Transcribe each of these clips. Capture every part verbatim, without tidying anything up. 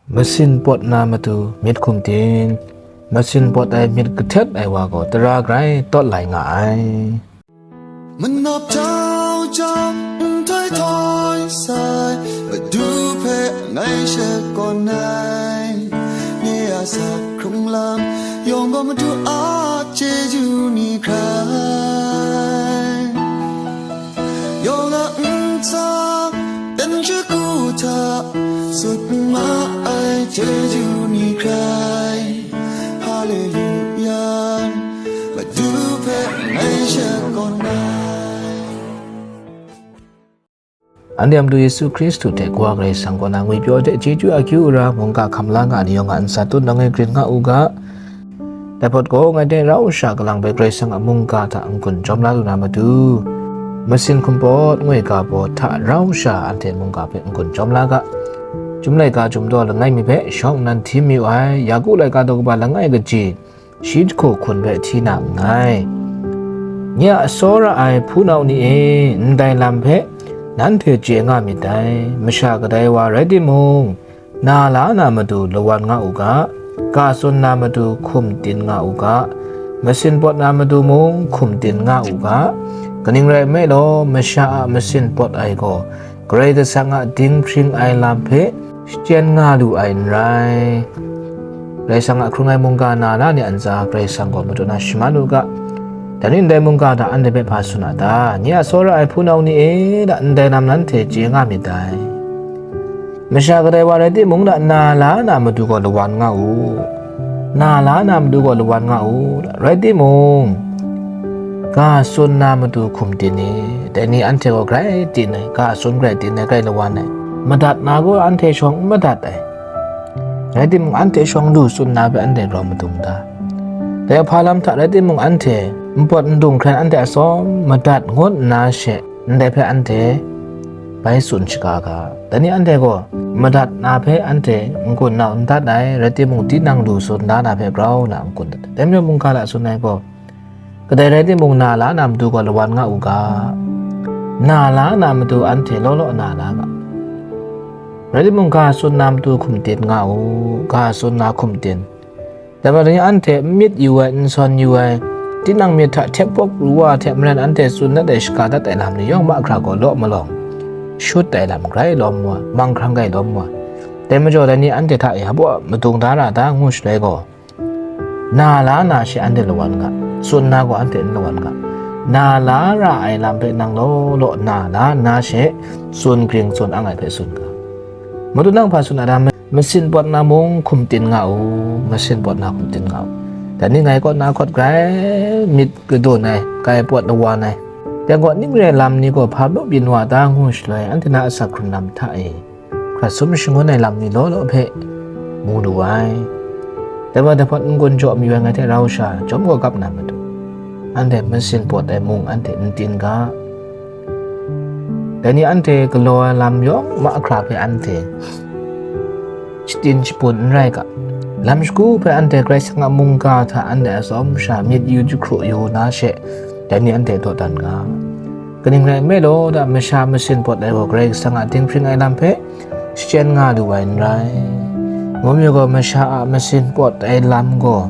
Masin pawt na matu myit hkum tin, masin pawt ai myit kahtet ai wa gaw tara grai tawt lai nga ai. Manap jau jau, nhtoi htoi sai, Madu hpe ngai shakawn ai. Nye a sa hkrung lam yawng gaw Madu a chyeju ni hkrai. Yawng a ntsa, dan shagu hta, sut ma ai chyeju ni hkrai. Haleluya, Madu hpe ngai shakawn ai. Anhte a Madu Yesu Hkristu hte Kawa Karai Kasang kaw na ngwipyaw hte chyeju akyu ara mungga hkam la nga ai ni yawng a ntsa tut nawng e grin nga u ga. Dai hpawt gaw, ngai hte rau sha kalang hpe Karai Kasang a mungga hta n-gun jawm la lu na matu, masin hkum pawt ngoi ga baw hta rau sha anhte mungga hpe n-gun jawm la ga. Chyum laika chyum daw langai mi hpe shawng nnan hti mayu ai, Yaku laika daw kaba langai kaji, shi jahku hkun hpe hti na nngai. Nye a tsawra ai hpunau ni e, ndai lam hpe nanhte chye nga myit dai. Masha kadai wa rai timung, na la na matu lawan nga u ga, ga tsun na matu hkum tin nga u ga, masin pawt na matu mung hkum tin nga u ga. Kaning rai nme law, masha a masin pawt ai gaw, Karai Kasang a dinghpring ai lam hpe shachyen nga lu ai n rai. Karai Kasang a hkrung ai mungga na la ni a ntsa Karai Kasang gaw madu na shaman u ga. Dai ni ndai mungga hta anhte hpe hpa tsun a ta? Nye a tsawra ai hpunau ni e, da, ndai lam nanhte chye nga myit dai. Masha kadai wa rai timung, da, na la na matu gaw lawan nga u. Na la na matu gaw lawan nga u. Rai timung, ga tsun na matu hkum tin e, dai ni anhte gaw grai tin ai, ga tsun grai tin ai, grai lawan ai. Madat na gaw anhte shawng n madat ai. Rai timung, anhte shawng lu tsun na hpe anhte grau madung da. Dai hpa lam hta rai timung, anhte npawt ndung hkran anhte atsawm madat ngut nna she, ndai hpe anhte bai tsun shaga ga. Dai ni anhte gaw madat na hpe anhte n-gun nau n dat ai, rai timung, tinang lu tsun da na hpe grau na n-gun dat ai. Dai majaw mungga hta tsun ai gaw, kadai rai timung, na la na matu gaw lawan nga u ga, na la na matu anhte law law na la ga. Rai timung, ga tsun na matu hkum tin nga u, ga tsun na hkum tin. Dai majaw ni anhte n myit yu ai, n sawn yu ai, tinang myit hta hte pawp ru wa hte maren anhte tsun dat ai, shaga dat ai lam ni yawng mahkra gaw law malawng shut ai lam grai lawm wa, manghkrang grai lawm wa. Dai majaw dai ni anhte hta e hpaw madung da ra ta ngu shaloi gaw, na la na she anhte lawan ga, tsun na gaw anhte n lawan ga. Na la ra ai lam hpe nang law law na la nna she tsun gring tsun ang ai hpe tsun ga. Madu nang hpa tsun a ta? Masin pawt na mung hkum tin nga u, masin pawt na hkum tin nga u. Dai ni ngai kaw na hkawt grai myit kadun ai, grai pawt lawan ai. Dai gaw ning re lam ni gaw hpa mung byin wa ta ngu shaloi, anhte na asak hkrun lam hta e hkrat sum shangun ai lam ni law law hpe mu lu ai. Dai wa dai hpawt n-gun jaw mayu ai ngai hte rau sha chyawm gaw gap na matu, anhte masin pawt ai mung anhte n tin ga. Dai ni anhte galaw ai lam yawng mahkra hpe anhte shatin shabun n rai ga. Lam shagu hpe anhte Karai Kasang a mungga hta anhte atsawm sha myit yu jahkru yu na she, dai ni anhte dawdan ga. Kaning rai nme law, da, masha masin pawt ai gaw Karai Kasang a dinghpring ai lam hpe shachyen nga lu ai n rai. Ngu mayu gaw, masha a masin pawt ai lam gaw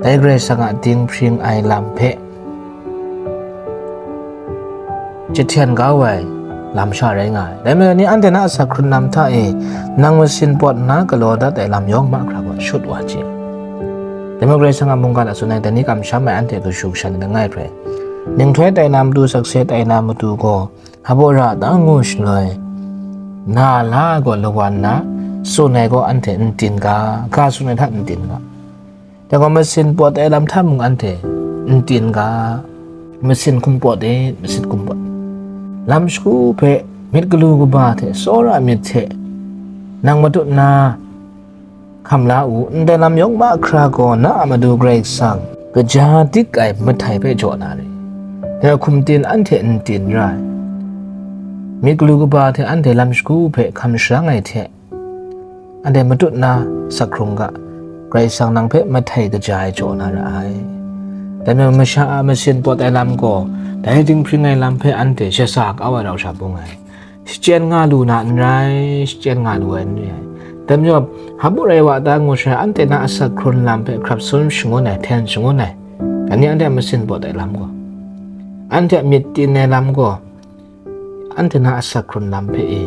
dai Karai Kasang a dinghpring ai lam hpe jahten kau ai lam sha rai nga ai. Dai majaw ni anhte na asak hkrun lam hta e nang masin pawt nna galaw dat ai lam yawng mahkra gaw shut wa hte. Dai majaw Karai Kasang a mungga hta tsun ai, dai ni kamsham ai anhte kashu kasha ni langai hpe, ninghtroi tai na matu, sakse tai na matu gaw hpaw ra ta ngu shaloi, na la gaw lawan na, tsun ai gaw anhte n tin ga, ga tsun ai hta n tin ga. Dai gaw masin pawt ai lam hta mung anhte n tin ga, masin hkum pawt e, masin hkum pawt. Lam shagu hpe myit galu kaba hte tsawra myit hte nang matut na hkam la u, ndai lam yawng mahkra gaw na a Madu Karai Kasang kaja dik ai mahtai hpe jaw na re. Dai hkum tin anhte n tin ra ai. Myit galu kaba hte anhte lam shagu hpe hkam sharang ai hte, anhte matut na sak hkrung ga, Karai Kasang nang hpe mahtai kaja ai jaw na ra ai. Dai majaw masha a masin pawt ai lam gaw, dai dinghpring ai lam hpe anhte shasa kau ai rau sha bung ai. Shachyen nga lu na n rai, shachyen nga lu ai n re ai. Dai majaw, hpa rai wa ta ngu sha, anhte na asak hkrun lam hpe hkrap sum shangun ai, hten shangun ai, dai ni anhte a masin pawt ai lam gaw, anhte a myit tin ai lam gaw, anhte na asak hkrun lam hpe e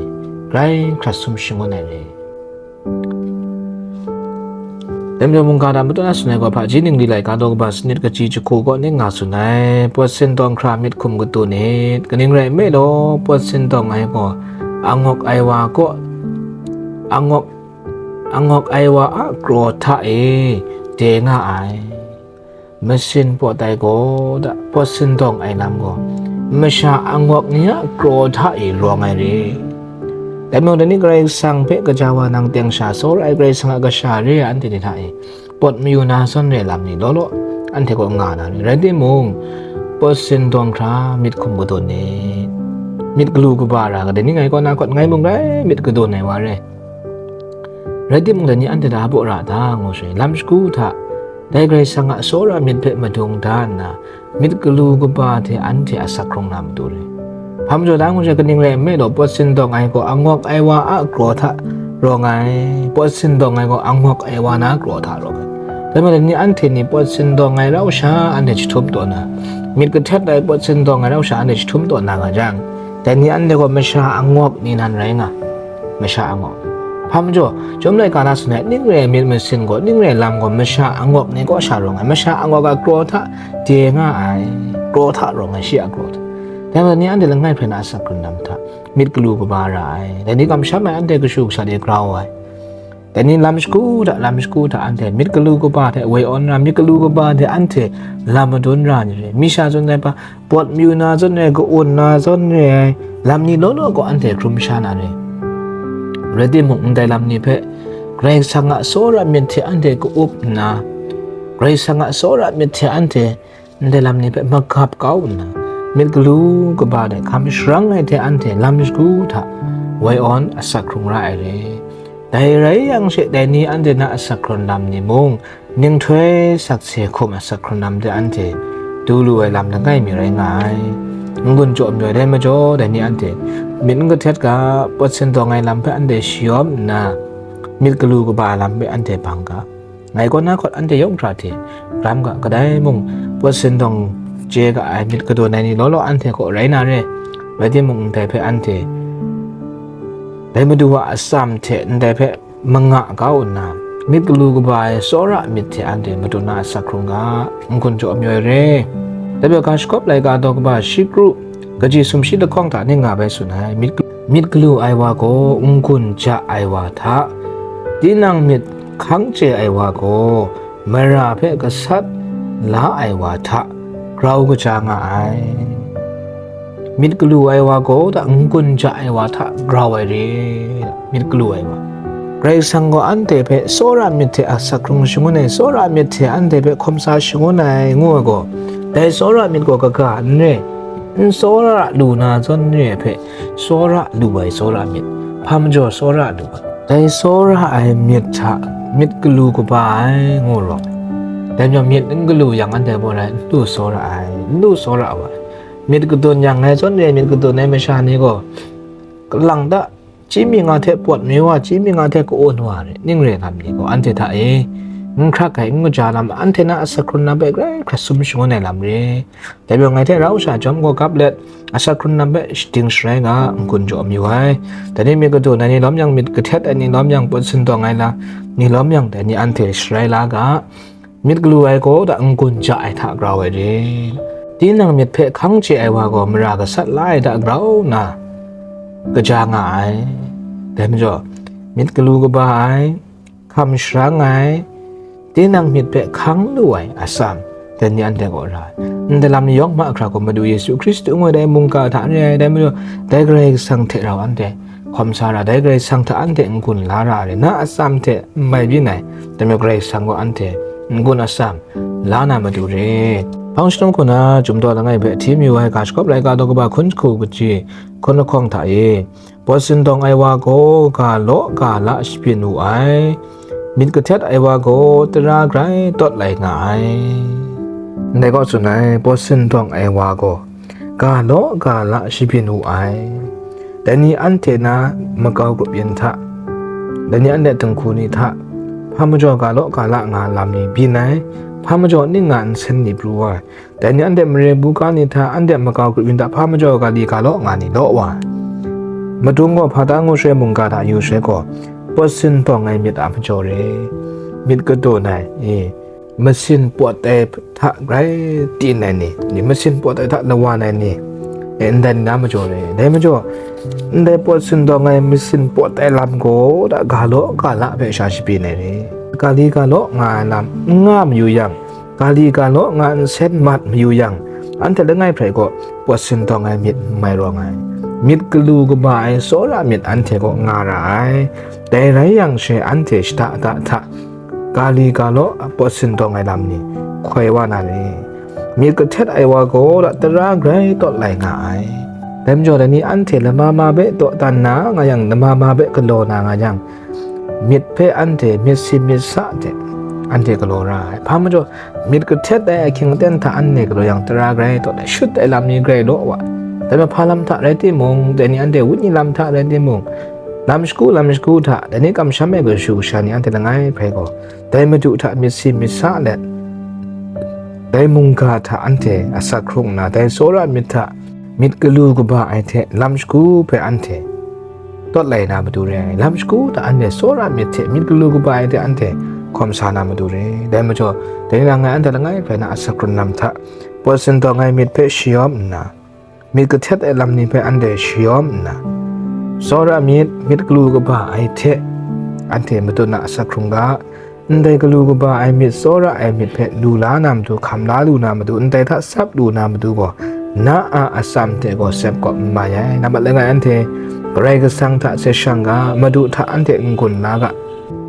grai hkrat sum shangun ai re. Dai majaw mungga hta matut na tsun ai gaw, hpaji ningli laika daw kaba sanit kaji jahku kaw ning nga tsun ai, pawt sindawng hkra myit hkum kadu nit, kaning rai nme law, pawt sindawng ai gaw angawk ai wa kaw, angawk, angawk ai wa a kraw hta e de nga ai. Masin pawt ai gaw da, pawt sindawng ai lam gaw, masha angawk ni a kraw hta e rawng ai re. Dai majaw, dai ni Karai Kasang hpe kaja wa nang teng sha, tsawra ai Karai Kasang a kasha re ai anhte ni hta e, pawt mayu na zawn re ai lam ni law law, anhte kaw nga na re. Rai timung, pawt sindawng hkra myit hkum kadu nit. Myit galu kaba ra ga, dai ni ngai kaw na kaw, ngai mung rai myit kadu ai wa re. Rai timung, dai ni anhte hta hpa ra ta ngu sha, lam shagu hta, dai Karai Kasang a tsawra myit hpe madung da nna, myit galu kaba hte anhte asak hkrung na matu re. Hpa majaw da ngu sha, kaning rai nme law, pawt sindawng ai gaw angawk ai wa a kraw hta rawng ai, pawt sindawng ai gaw angawk ai wa na kraw hta rawng ai. Dai majaw, dai ni anhte ni pawt sindawng ai rau sha anhte jahtum taw na, myit kahtet ai pawt sindawng ai rau sha anhte jahtum taw na nga jang, dai ni anhte gaw masha angawk ni nan rai nga, masha angawk. Hpa majaw, chyum laika na tsun ai, ning re ai myit masin gaw, ning re ai lam gaw, masha angawk ni kaw sha rawng ai, masha angawk a kraw hta de nga ai, kraw hta rawng ai, shi a kraw hta. Dai majaw, ni anhte langai hpren a asak hkrun lam hta, myit galu kaba ra ai, dai ni kamsham ai anhte kashu kasha de grau ai. Dai ni lam shagu hta, lam shagu hta anhte myit galu kaba hte woi awn ra, myit galu kaba hte anhte lam madun ra ni re. Mi sha zawn ai hpa, pawt mayu na zawn re ai, ka-un na zawn re ai, lam ni law law gaw anhte hkrum sha na re. Rai timung, ndai lam ni hpe Karai Kasang a tsawra myit hte anhte ka-up nna, Karai Kasang a tsawra myit hte anhte ndai lam ni hpe magap kau nna, myit galu kaba de hkam sharang ai hte anhte lam shagu hta woi awn asak hkrung ra ai re. Dai rai yang she, dai ni anhte na asak hkrun lam ni mung, ninghtoi sakse hkum asak hkrun lam de anhte du lu ai lam langai mi rai nga ai. N-gun jaw mayu ai dai majaw, dai ni anhte myit n kahtet ga, pawt sindawng ai lam hpe anhte shayawm nna, myit galu kaba ai lam hpe anhte bang ga. Ngai kaw na kaw, anhte yawng hkra hte ram ga, kadai mung pawt sindawng chye ga ai myit kadu ai ni law law anhte kaw rai na re. Rai timung, ndai hpe anhte dai Madu a atsam hte ndai hpe manga kau nna, myit galu kaba ai tsawra myit hte anhte madu na asak hkrung ga, n-gun jaw mayu ai re. Dai majaw, ga shagawp laika daw kaba shi kru, kaji sumshi lahkawng hta ning nga bai tsun ai, myit, myit galu ai wa gaw n-gun ja ai wa hta, tinang myit hkang chye ai wa gaw mara hpe gasat la ai wa hta grau kaja nga ai. Myit galu ai wa gaw da n-gun ja ai wa hta grau ai re, myit galu ai wa. Karai Kasang gaw anhte hpe tsawra myit hte asak hkrung shangun ai, tsawra myit hte anhte hpe hkawm sa shangun ai, ngu ai gaw, dai tsawra myit gaw kaga n re, n tsawra lu na zawn re ai hpe, tsawra lu ai tsawra myit, hpa majaw tsawra lu ai. Dai tsawra ai myit hta myit galu kaba ai, ngu rawng ai. Dai majaw myit n galu yang, anhte gaw rai n lu tsawra ai, n lu tsawra wa ai. Myit kadun yang ngai zawn re ai, myit kadun ai masha ni gaw, kalang ta, chyi mi nga hte pawt mayu wa, chyi mi nga hte ka-un wa re, ning re lam ni gaw, anhte hta e n hkrak ai, n kaja lam, anhte na asak hkrun lam hpe grai hkrat sum shangun ai lam re. Dai majaw, ngai hte rau sha jawm gaw gap let, asak hkrun lam hpe shading sharai ga, n-gun jaw mayu ai. Dai ni myit kadun ai ni lawm yang, myit kahtet ai ni lawm yang, pawt sindawng ai la ni lawm yang, dai ni anhte sharai la ga. Myit galu ai gaw da n-gun ja ai hta grau ai re. Tinang myit hpe hkang chye ai wa gaw mara gasat la ai hta grau nna kaja nga ai. Dai majaw, myit galu kaba ai, hkam sharang ai, tinang myit hpe hkang lu ai atsam, dai ni anhte kaw ra ai. Ndai lam ni yawng mahkra gaw Madu Yesu Hkristu ngu ai dai mungga hta re ai, dai majaw, dai Karai Kasang hte rau anhte hkawm sa ra, dai Karai Kasang hta anhte n-gun la ra ai, na atsam hte n mai byin ai, dai majaw Karai Kasang gaw anhte n-gun atsam la na matu re. Hpang shalom hku na Chyum Daw Langai hpe hti mayu ai ga shagawp laika daw kaba hkun jahku kaji hkun lahkawng hta e, pawt sindawng ai wa gaw ga law ga la shabyin wu ai, myit kahtet ai wa gaw tara grai tawt lai nga ai. Ndai kaw tsun ai, pawt sindawng ai wa gaw ga law ga la shabyin wu ai. Dai ni anhte na makau grup yin hta, Dai ni anhte dinghku ni hta, hpa majaw ga law ga la nga lam ni byin ai, hpa majaw ning nga nsen ni pru ai, dai ni anhte mare buga ni hta, anhte makau grup yin hta hpa majaw ga li ga law nga ni law wa ai. Madung gaw hpa ta ngu shaloi mungga hta yu shaloi gaw, pawt sindawng ai myit a majaw re, myit kadawn ai, e, masin pawt ai hta grai tin ai ni, ni masin pawt ai hta lawan ai ni, e, ndai ni na majaw re. Dai majaw, ndai pawt sindawng ai masin pawt ai lam gaw da ga law ga la hpe sha shabyin ai re. Ga li ga law nga ai lam n nga mayu yang, ga li ga law nga nsen mat mayu yang, anhte langai hpe gaw pawt sindawng ai myit n mai rawng ai. Myit galu kaba ai tsawra myit anhte kaw nga ra ai. Dai rai yang she anhte shada da hta, ga li ga law pawt sindawng ai lam ni hkoi wa na re. Myit kahtet ai wa gaw da tara grai tawt lai nga ai. Dai majaw dai ni anhte lama ma hpe dawdan na nga yang, lama ma hpe galaw na nga yang, myit hpe anhte myit si myit sa hte anhte galaw ra ai. Hpa majaw, myit kahtet ai ahkying aten hta anhte galaw yang tara grai tawt ai, shut ai lam ni grai law wa. Dai majaw hpa lam hta rai timung, dai ni anhte wenyi lam hta rai timung, lam shagu lam shagu hta, dai ni kamsham ai kashu kasha ni anhte langai hpe gaw, dai Madu hta myit si myit sa let, dai mungga hta anhte asak hkrung nna, dai tsawra myit hta myit galu kaba ai hte lam shagu hpe anhte tawt lai na matu re ai, lam shagu hta anhte tsawra myit hte myit galu kaba ai hte anhte hkawm sa na matu re. Dai majaw, dai ni nang ngai anhte langai hpe na asak hkrung lam hta, pawt sindawng ai myit hpe shayawm nna, myit kahtet ai lam ni hpe anhte shayawm nna, tsawra myit, myit galu kaba ai hte anhte matut na asak hkrung ga, ndai galu kaba ai myit tsawra ai myit hpe lu la na matu, hkam la lu na matu, ndai hta tsap lu na matu gaw, na a atsam hte gaw sep kawp n mai ai. Nambat langai anhte Karai Kasang hta se shang ga, Madu hta anhte n-gun la ga,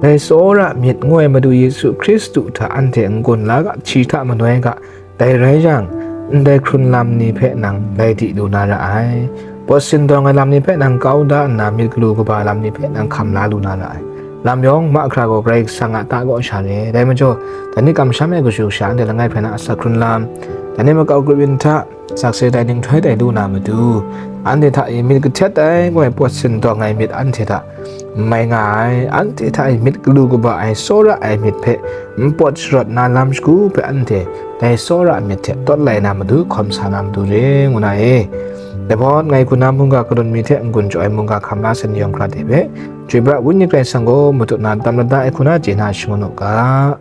dai tsawra myit ngu ai Madu Yesu Hkristu hta anhte n-gun la ga, shi hta manoi ga, dai rai yang, ndai hkrun lam ni hpe nang lai di lu na ra ai. Pawt sindawng ai lam ni hpe nang kau da nna, myit galu kaba lam ni hpe nang hkam la lu na ra ai. Lam yawng mahkra gaw Karai Kasang a ta kaw sha re. Dai majaw, dai ni kamsham ai kashu kasha anhte langai hpe na asak hkrun lam, dai ni makau grup yin hta, sakse tai ninghtoi tai lu na matu, anhte hta e myit kahtet ai ngu ai pawt sindawng ai myit anhte hta n mai nga ai, anhte hta e myit galu kaba ai tsawra ai myit hpe n pawt sharawt na lam shagu hpe anhte dai tsawra myit hte tawt lai na matu hkawm sa na matu re, ngu na e. Dai bawn ngai hku na mungga kalun mi hte n-gun jaw ai mungga hkam la sai ni yawng hkra de hpe, chyoi pra Wenyi Karai Kasang gaw matut na tam lada ai hku na chye na shangun u ga.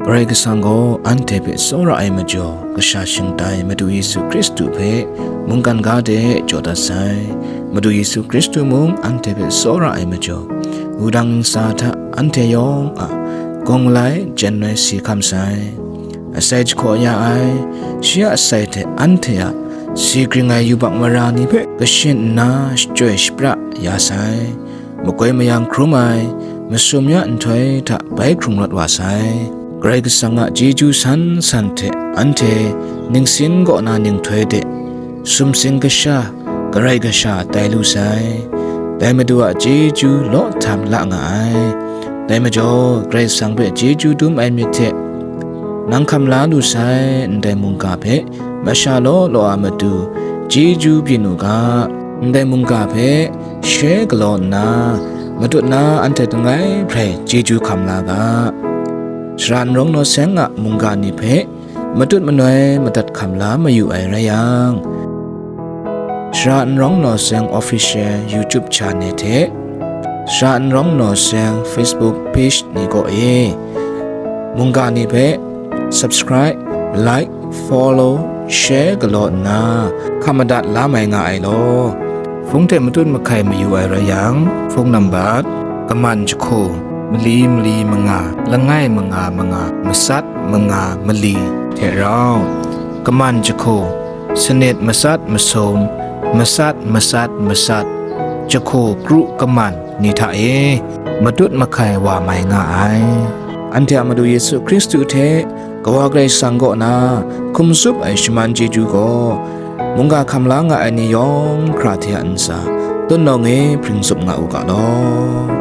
Karai Kasang gaw anhte hpe tsawra ai majaw, kasha shingtai Madu Yesu Hkristu hpe mungkan ga de jaw dat sai. Madu Yesu Hkristu mung anhte hpe tsawra ai majaw, wudang ntsa hta anhte yawng a gawng malai jen ai si hkam sai. Asai jahkaw ya ai, shi a asai hte anhte a si gring ai yubak mara ni hpe kashin nna shachyoi shapra ya sai. Makoi mayang hkrum ai, masum ya nhtoi hta bai hkrung rawt wa sai. Karai Kasang a chyeju san san hte anhte ningsin kaw na ninghtoi de sumsing kasha, karai kasha tai lu sai. Dai Madu a chyeju law htam la nga ai. Dai majaw, Karai Kasang hpe chyeju dum ai myit hte nang hkam la lu sai, ndai mungga hpe masha law law a matu chyeju byin u ga, ndai mungga hpe she galaw nna, matut na anhte langai hprai chyeju hkam la ga. Sara n rawng naw seng a mungga ni hpe matut manoi madat hkam la mayu ai rai yang, Sara n rawng naw seng official YouTube channel hte Sara n rawng naw seng Facebook page ni kaw e mungga ni hpe subscribe, like, follow, share galaw nna hkam madat la mai nga ai law. Phone hte matut mahkai mayu ai rai yang, phone number, kaman jahku, mali mali manga, langai manga manga, matsat manga mali hte rau, kaman jahku, sanit matsat masum, matsat matsat matsat, jahku kru kaman ni hta e matut mahkai wa mai nga ai. Anhte a Madu Yesu Hkristu hte Kawa Karai Kasang kaw na hkum tsup ai shaman chyeju gaw, mungga hkam la nga ai ni yawng hkra hte a ntsa, tut nawng e hpring tsup nga u ga law.